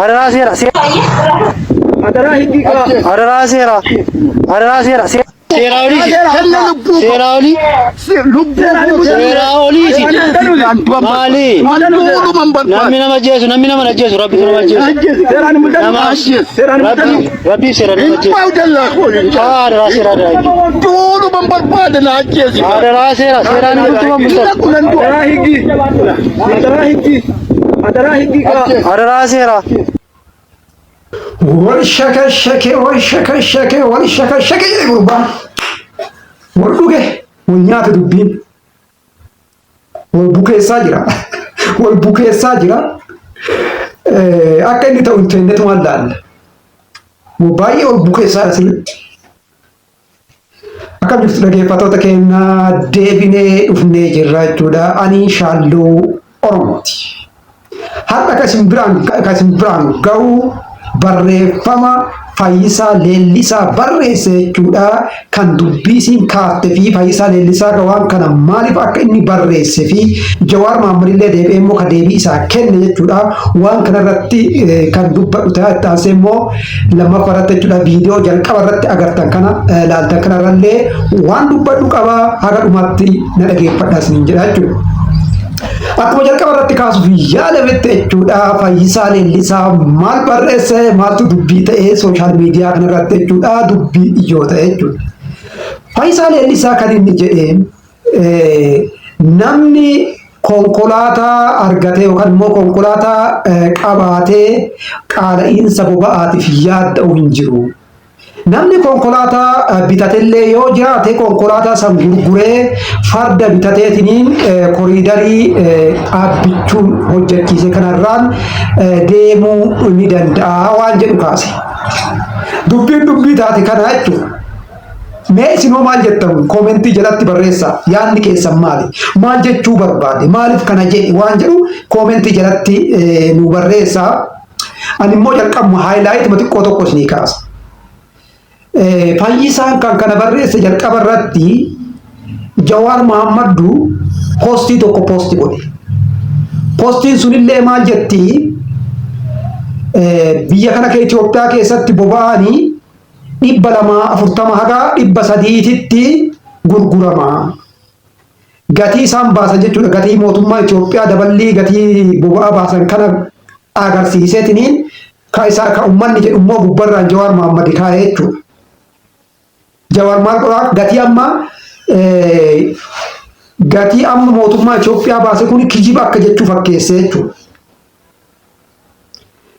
Adaraa seera. Adaraa seera. Adaraa seera. Seeraa olii. Seeraa olii. Seeraa oliiti. Maali? Namni nama jeesu, namni nama ajjeesu, rabbitu nama ajjeesu. Nama rabbi rabbi seera nama ajjeesu. Adaraa seera adaraa. Adaraa seera seeraan hin bultu bultan. Adaraa seera. Wal shakashake, wal shakashake, wal shakashake jedhe gurbaan. Wal dhuge, wal nyaate dubbiin. Wal bukeessaa jira. Wal bukeessaa jira. Akka inni ta'u hin teennetu maal laalla. Baay'ee wal bukeessaa asirratti. Akkam jirtu dhaggeeffattoota keenya, deebinee dhufnee jirra jechuudha. Ani Shaalluu Oromooti. Har'a kan isin biraan gahu barreeffama Fayyisaa Leellisaa barreesse jechuudha. Kan dubbii isin kaafte fi Fayyisaa Leellisaa waan kana maaliif akka inni barreesse fi Jawaar Maammadillee deebi'ee immoo kan deebii isaa kenne jechuudha. Waan kanarratti kan dubbadhu ta'a. Itti aansee immoo lammaffaa irratti jechuudha, viidiyoo jalqaba irratti agartan kana laaltan kanarrallee waan dubbadhu qaba, haga dhumaatti na dhageeffadhaa isiniin jedha jechuudha. Akkuma jalqaba irratti kaasuuf yaalametti jechuudha, Fayyisaa Leellisaa maal barreesse? Maaltu dubbii ta'ee social media kanarratti jechuudha, dubbii ijoo ta'e jechuudha? Fayyisaa Leellisaa kan inni jedhe, namni konkolaataa argatee yookaan immoo konkolaataa qabaatee qaala'iinsa boba'aatiif yaadda'u hin jiru. Namni konkolaataa bitatellee yoo jiraate, konkolaataa san gurguree farda bitateetiniin koriidarii dhaabbichuun hojjechiise kanarraan deemuu ni danda'a waan jedhu kaase. Dubbiin dubbii taate kana jechuudha. Mee isinoo maal jettan? Koomentii jalatti barreessaa. Yaadni keessan maali? Maal jechuu barbaade? Maaliif kana jedhe waan jedhu koomentii jalatti nu barreessaa. Ani immoo jalqabuma highlight xiqqoo tokko isinii kaasa. Fayyisaan kan kana barreesse jalqaba irratti Jawaar Mahammaddu poostii tokko post godhe. Poostiin sunillee maal jetti? Biyya kana Itoophiyaa keessatti boba'anii 240 haga 300tti gurgurama. Gatii isaan baasan jechuudha. Gatii mootummaa Itoophiyaa daballii gatii boba'aa baasan kana agarsiiseetiniin ka isaa ka uummanni jedhu immoo gubbarraan Jawaar Mahammad kaa'ee jechuudha. Jawaar maal godhaa? Gatii amma mootummaa Itoophiyaa baase kun kijiba akka jechuu fakkeessee jechuudha.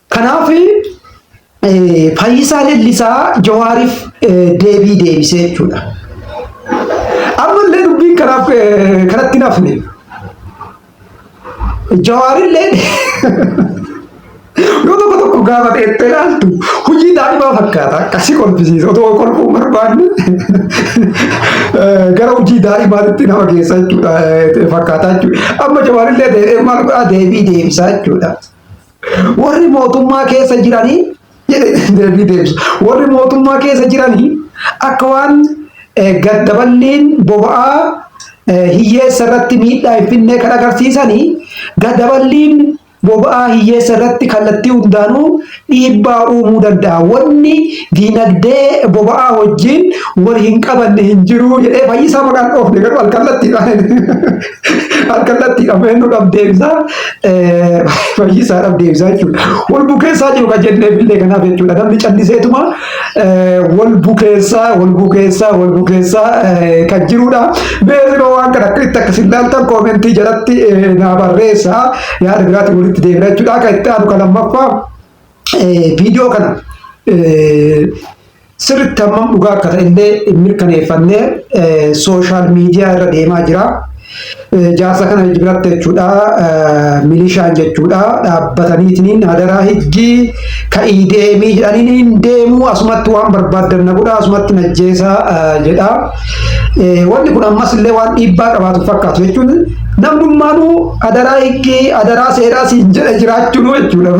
Kanaaf Fayyisaa Leellisaa Jawaariif deebii deebisee jechuudha. Ammallee dubbiin kanaaf kanatti nafne. Jawaarillee yoo tokko tokko gaafa teettee ilaaltu hojii daa'imaa fakkaata, akkasii kolfisiisa. Otoo kolfuu barbaanne gara hojii daa'imaatti nama geessa jechuudha, fakkaata jechuudha. Amma Jawaarillee deebi'ee maal godhaa? Deebii deebisaa jechuudha. Warri mootummaa keessa jiranii jedhe deebii deebisu. Warri mootummaa keessa jiranii akka waan gaddaballiin boba'aa hiyyeessa irratti miidhaa hin finnee kan agarsiisanii, gaddaballiin boba'aa hiyyeessa irratti kallattii hundaanuu dhiibbaa uumuu danda'a. Wanni diinagdee boba'aa wajjin wal hin qabanne hin jiru jedhee. Fayyisaa maqaan dhoofne garuu alkallattiidhaan eenyuudhaaf deebisaa? Fayyisaadhaaf deebisaa jechuudha. Wal bukeessaa jiru kan jenneef illee kanaaf jechuudha. Namni calliseetuma wal bukeessaa, wal bukeessaa, wal bukeessaa kan jirudha. Beeksisa waan kana akkamitti akkasin ilaaltan koomentii jalatti naa barreessaa. Yaada biraatiin walitti deebina jechuudha. Kan itti aanu kan lammaffaa, viidiyoo kana sirriitti hammam dhugaa akka ta'e illee mirkaneeffannee social media irra deemaa jira. Jaarsa kana biratti jechuudha, milishaan jechuudha dhaabbataniitiin "Hadaraa higgii ka'ii deemii" jedhaniin, "Hin deemuu, asumatti waan barbaaddan na godhaa, asumatti najjeesaa" jedha. Wanni kun ammas illee waan dhiibbaa qabaatu fakkaatu jechuun namnummaanuu hadaraa higgii, hadaraa seeraa siin jedhe jiraachuun jechuudha.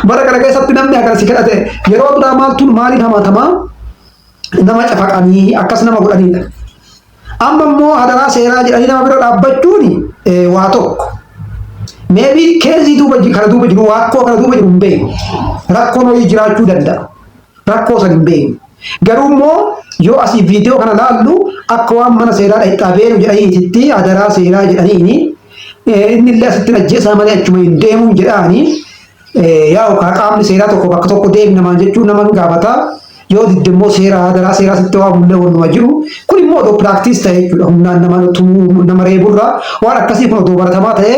Bara kana keessatti namni akkana si kadhate, yeroo duraa maaltuun maaliin hamatamaa, nama cafaqanii akkas nama godhanidha. Amma immoo hadaraa seeraa jedhanii nama bira dhaabbachuun waa tokko. Maybe case duuba kana duuba jiru, rakkoo kana duuba jiru hin beeknu. Rakkoon hojii jiraachuu danda'a. Rakkoo san hin beeknu. Garuu immoo yoo asii viidiyoo kana laallu akka waan mana seeraa dhaqxabeenu jedhaniititti, adaraa seeraa jedhaniini, inni illee asitti ajjeesaa malee achuma hin deemuun jedhaani. Yaa'u qaamni seeraa tokko bakka tokko deemi namaan jechuun nama gaafata. Yoo didde immoo seera adaraa seeraa sitti waamullee wannuma jiru. Kun immoo odoo practice ta'e jechuudha. Humnaan nama tumuu, nama reeburraa waan akkasii kun odoo baratamaa ta'e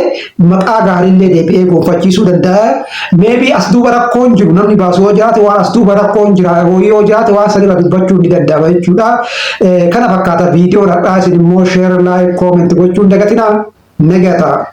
maqaa gaariillee deebi'ee gonfachiisuu danda'a. Maybe as duuba rakkoon jiru namni baasu yoo jiraate, waan as duuba rakkoon jira yoo jiraate, waan sanirra dubbachuu ni danda'ama jechuudha. Kana fakkaata viidiyoon har'aa. Isin immoo share, like, comment gochuun dagatinaa. Nagataa.